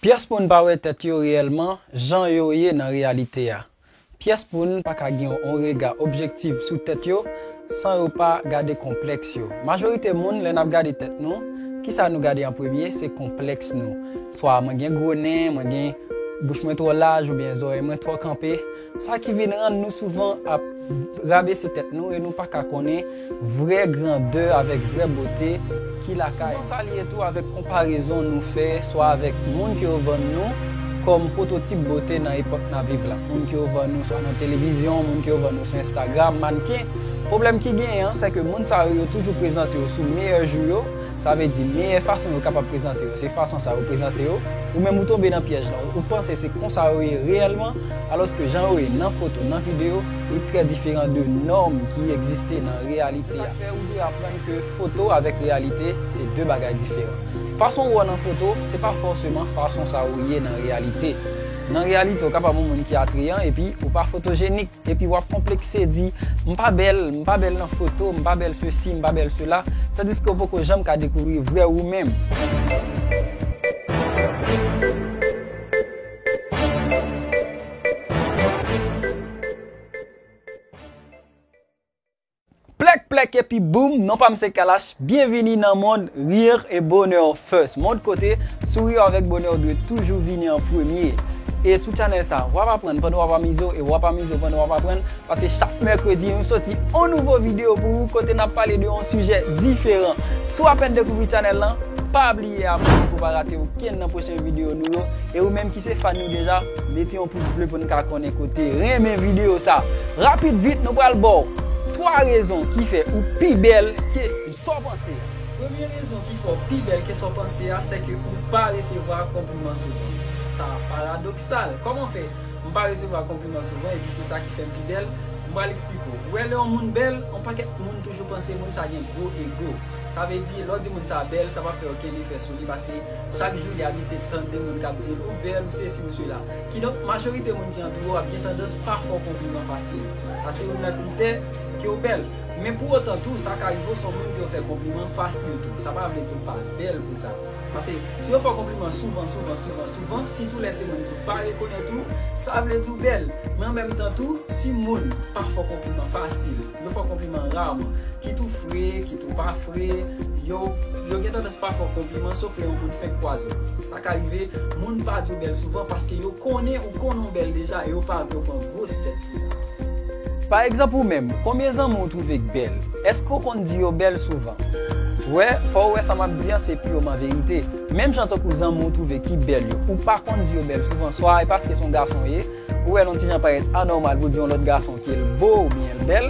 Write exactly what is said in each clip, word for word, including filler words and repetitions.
Pyès moun pa wè tèt yo reyèlman jan yo ye nan reyalite a. Pyès moun pa ka gen yon rega objektif sou tèt yo san yo pa gade konplèks yo. Majorite moun, lè n ap gade tèt nou, kisa nou gade an premye? Se konplèks nou. Swa mwen gen gwo nen, mwen gen bouch mwen twò laj oubyen zòrèy mwen twò kanpe. Sa ki vin rann nou souvan ap rabese tèt nou e nou pa ka konnen vrè grandè avèk vrè bote ki lakay. Souvan sa lye tou avèk konparezon nou fè swa avèk moun ke yo vann nou kòm pwototip bote nan epòk n ap viv la. Moun ke yo vann nou swa nan televizyon, moun ke yo vann nou sou Instagram, mannken. Pwoblèm ki genyen an, se ke moun sa yo, yo toujou prezante yo sou meyè jou yo, sa vle di meyè fason yo kapab prezante yo, se fason sa yo prezante yo. Ou menm ou tonbe nan pyèj lan, ou panse se konsa yo ye reyèlman, alòske jan yo ye nan foto, nan videyo, li trè diferan de nòm ki egziste nan reyalite a. Sa fè ou dwe aprann ke foto avèk reyalite se de bagay diferan. Fason ou wè w nan foto, se pa fòseman fason sa ou ye nan reyalite. Nan reyalite, ou kapab yon moun ki atreyan epi ou pa fotojenik. Epi w ap konplekse di, "M pa bèl, m pa bèl nan foto, m pa bèl sesi, m pa bèl sela," tandiske w poko janm ka dekouvri vrè ou menm. Plèk, plèk epi boum, non pa m se Kalash, byenvini nan mond Rire et Bonheur First, mond kote souri avèk bonè dwe toujou vini an premye. E sou chanèl sa, w ap aprann pandan w ap amize w e w ap amize w pandan w ap aprann, paske chak mèkredi nou soti yon nouvo videyo pou ou kote n ap pale de yon sijè diferan. Si w apèn dekouvri chanèl lan, pa bliye abòne pou w pa rate okenn nan pwochen videyo nou yo. E ou menm ki se fan nou deja, mete yon pous ble pou n ka konnen ke w te renmen videyo sa. Rapid vit, nou pral ba w twa rezon ki fè ou pi bèl ke sa w panse a. Premye rezon ki fè w pi bèl ke sa w panse a, se ke ou pa resevwa konpliman souvan. Sa paradoksal. Kòman fè m pa resevwa konpliman souvan epi se sa ki fè m pi bèl? M pral eksplike w. Ou wè lè yon moun bèl, yon pakèt moun toujou panse moun sa gen gwo ego. Sa vle di, lè w di moun sa bèl, sa pa fè okenn efè sou li, paske chak jou li abitye tande moun k ap di l, "Ou bèl, ou sesi, ou sela." Kidonk, majorite moun ki antoure w ap gen tandans pa fè w konpliman fasil. Sa se youn nan kritè ke w bèl. Men pou otan tou, sa ka rive w se yon moun ke yo fè konpliman fasil tou. Sa pa vle di w pa bèl pou sa. Paske si yo fè w konpliman souvan, souvan, souvan, souvan, sitou lè se moun ki pa rekonèt ou, sa vle di w bèl. Men an menm tan tou, si moun pa fè w konpliman fasil, yo fè w konpliman raman, kit ou fre, kit ou pa fre, yo, yo gen tandans pa fè w konpliman, sof lè yon moun fenk kwaze w. Sa ka rive, moun pa di w bèl souvan paske yo konnen ou konnen w bèl deja e yo pa vle w pran gwo tèt pou sa. Pa egzanp, ou menm, konbyen zanmi w twouve k bèl? Èske w konn di yo bèl souvan? Wè, fò w wè sa m ap di an se piman verite. Menm jan tankou zanmi w twouve ki bèl yo, ou pa konn di yo bèl souvan, swa e paske se yon gason w ye, ou wè l yon ti jan parèt anòmal pou di yon lòt gason ke l bo oubyen l bèl,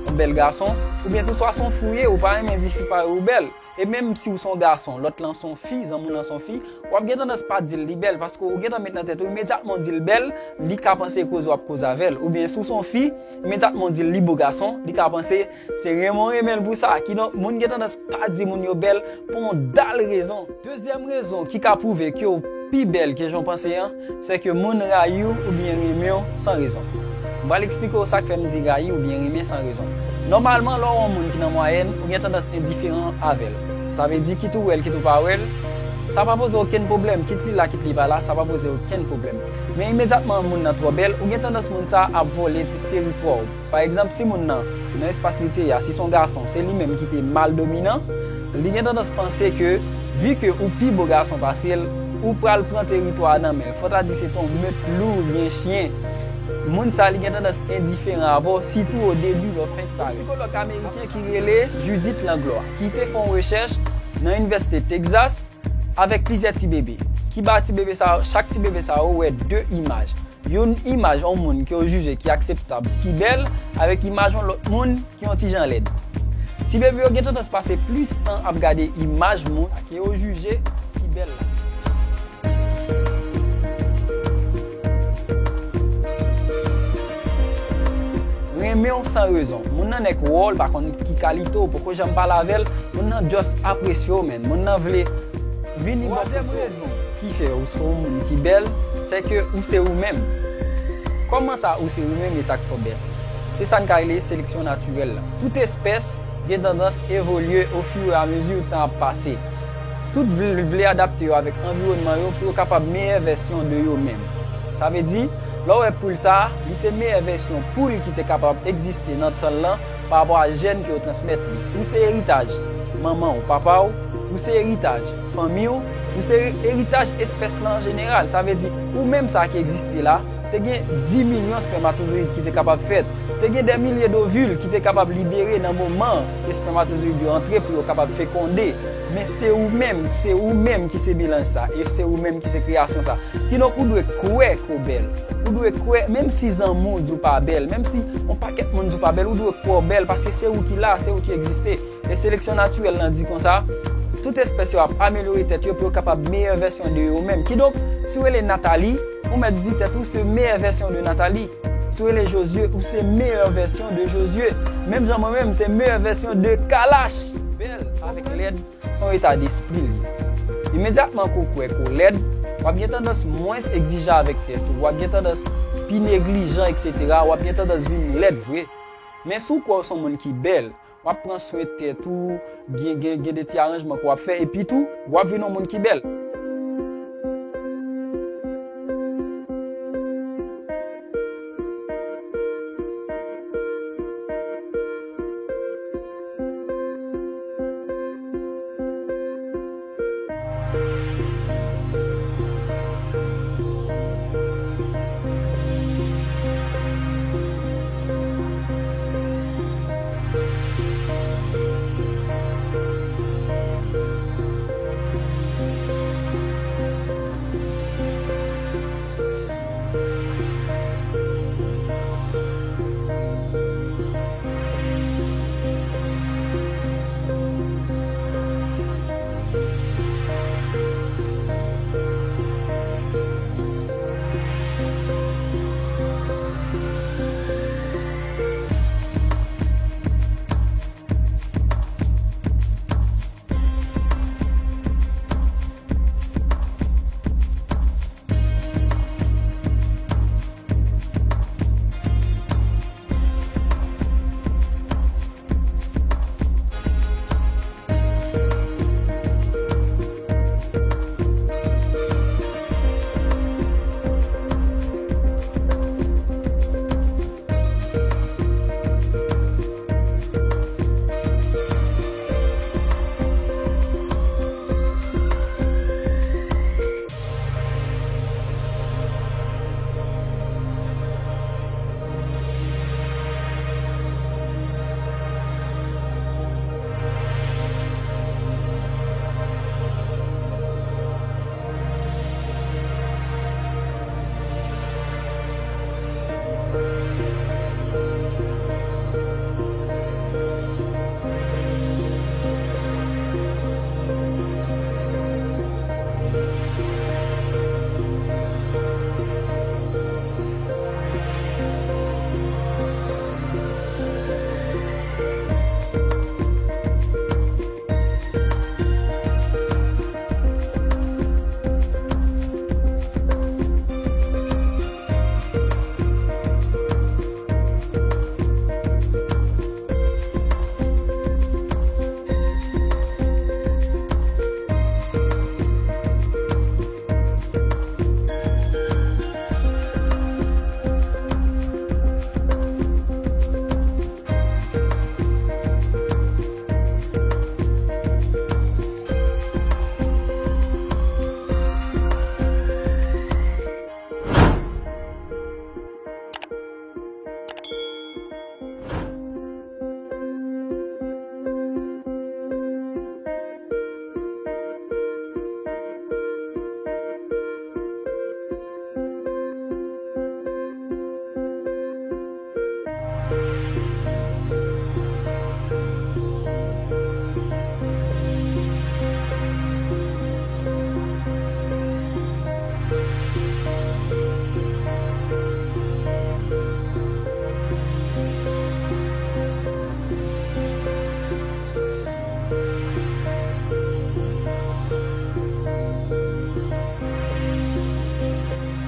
yon bèl gason, oubyen tou swa se yon fi w ye, ou pa renmen di fi parèy ou bèl. E menm si w se yon gason, lòt lan se yon fi, zanmi w lan se yon fi, w ap gen tandans pa di l li bèl, paske w gentan met nan tèt ou, imedyatman w di l bèl, li ka panse koze w ap koze avè l. Oubyen si w se yon fi, imedyatman w di l li bo gason, li ka panse se renmen w renmen l pou sa. Kidonk, moun gen tandans pa di moun yo bèl pou yon dal rezon. Dezyèm rezon ki ka pwouve ke w pi bèl ke jan w panse an, se ke moun rayi w oubyen renmen w san rezon. M pral eksplike w sa k fè m di rayi oubyen renmen san rezon. Nòmalman, lè w wè yon moun ki nan mwayèn, ou gen tandans endiferan avè l. Sa vle di, kit ou wè l, kit ou pa wè l, sa pa poze okenn pwoblèm. Kit li la, kit li pa la, sa pa poze okenn pwoblèm. Men imedyatman moun nan twò bèl, ou gen tandans moun sa a ap vòlè te-, teritwa w. Pa egzanp, si moun nan, nan espas li te ye a, si se yon gason, se li menm ki te mal dominan, li gen tandans panse ke, vi ke ou pi bo gason pase l, ou pral pran teritwa a nan men l. Fò ta di se te yon met lou oubyen chen. Moun sa a, li gen tandans endiferan avè w, sitou o debi lè w fenk parèt. Yon sikològ ameriken ki rele Judith Langlois, ki te fè yon rechèch nan Inivèsite Texas avèk plizyè ti bebe, ki ba ti bebe sa yo, chak ti bebe sa yo wè de imaj. Youn imaj yon moun ke yo jije ki akseptab, ki bèl, avèk imaj yon lòt moun ki yon ti jan lèd. Ti bebe yo gen tandans pase plis tan ap gade imaj moun ke yo jije ki bèl la. Renmen w san rezon. Moun nan nèk wè w, l pa konn ki kalite w, poko janm pale avè l, moun nan just apresye w, menn. Moun nan vle vini bò kote w. Twazyèm rezon ki fè ou se yon moun ki bèl, se ke ou se ou menm. Kòman sa ou se ou menm e sa k fè w bèl? Se sa n ka rele seleksyon natirèl la. Tout espès gen tandans evolye ofiramezi tan ap pase. tout vle, vle adapte yo avèk anviwònman yo pou yo kapab meyè vèsyon de yo menm. Sa vle di, lè w wè poul sa a, li se meyè vèsyon poul ki te kapab egziste nan tan l lan, pa rapò a jèn ke yo transmèt li. Ou se eritaj manman w, papa w, ou se eritaj fanmi w, ou se eri-, eritaj espès lan an jeneral. Sa vle di, ou menm sa a ki egziste la, te gen dis milyon spèmatozoyid ki te kapab fèt, te gen dè milye dovil ki te kapab libere nan moman espèmatozoyid yo antre pou yo kapab fekonde. Men se ou menm, se ou menm ki se melanj sa, e se ou menm ki se kreyasyon sa. Kidonk, ou dwe kwè ke w bèl. Ou dwe kwè, menm si zanmi w di w pa bèl, menm si yon pakèt moun di w pa bèl, ou dwe kwè w bèl, paske se ou ki la, se ou ki egziste. E seleksyon natirèl lan di konsa, tout espès yo ap amelyore tèt yo pou yo kapab meyè vèsyon de yo menm. Kidonk, si w rele Nathalie, ou mèt di tèt ou se meyè vèsyon de Nathalie. Si w rele Josué, ou se meyè vèsyon de Josué. Menm jan mwen menm, se meyè vèsyon de Kalash. Bèl avèk lèd, se yon eta despri li ye. Imedyatman ke w kwè ke w lèd, w ap gen tandans mwens egzijan avèk tèt ou, w ap gen tandans pi neglijan, etsetera, w ap gen tandans vin lèd vre. Men si w kwè w se yon moun ki bèl, w ap pran swen tèt ou, gen, gen, gen de ti aranjman ke w ap fè, epi tou, w ap vin yon moun ki bèl.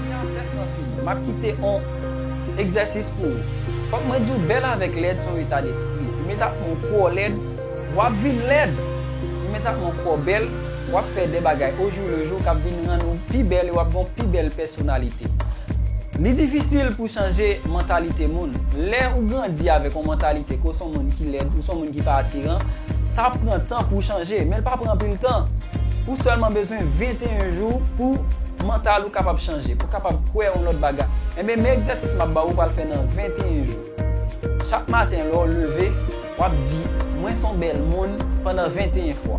Kounye a, tès lan fini. M ap kite on egzèsis pou ou. Fòk mwen di w, bèl avèk lèd se yon eta despri. Imedyatman w kwè w lèd, w ap vin lèd. Imedyatman w kwè w bèl, w ap fè de bagay ojoulejou k ap vin rann ou pi bèl e w ap gen yon pi bèl pèsonalite. Li difisil pou chanje mantalite moun. Lè ou grandi avèk yon mantalite ke w se yon moun ki lèd, ou se yon moun ki pa atiran, sa ap pran tan pou w chanje, men l pa pran anpil tan. Ou sèlman bezwen venteyen jou pou mantal ou kapab chanje, pou w kapab kwè yon lòt bagay. Enben, men egzèsis m ap ba ou, ou pral fè nan venteyen jou. Chak maten, lè w leve, w ap di, "Mwen se yon bèl moun" pandan venteyen fwa.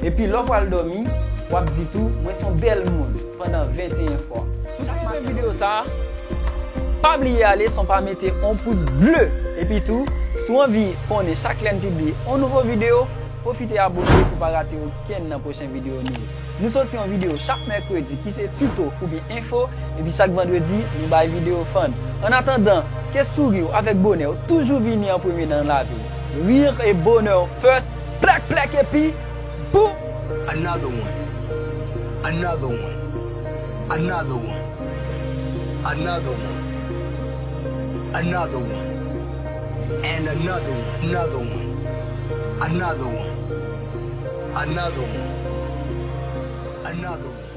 Epi lè w pral dòmi, w ap di tou, "Mwen se yon bèl moun" pandan venteyen fwa. Si w te renmen videyo sa a, pa bliye ale san w pa mete yon pous ble. Epi tou, si w anvi konnen chak lè n pibliye yon nouvo videyo, pwofite abòne pou w pa rate okenn nan pwochen videyo nou yo. Nou soti yon videyo chak mèkredi ki se tito oubyen enfo, epi chak vandredi, nou bay videyo fun. Annatandan, ke souri w avèk bonè w toujou vini an premye nan lavi w. Rire et bonheur first, plèk plèk epi boum! Another one. Another one. Another one. Another one. Another one. And another one. Another one. Another one. Another one. Another one.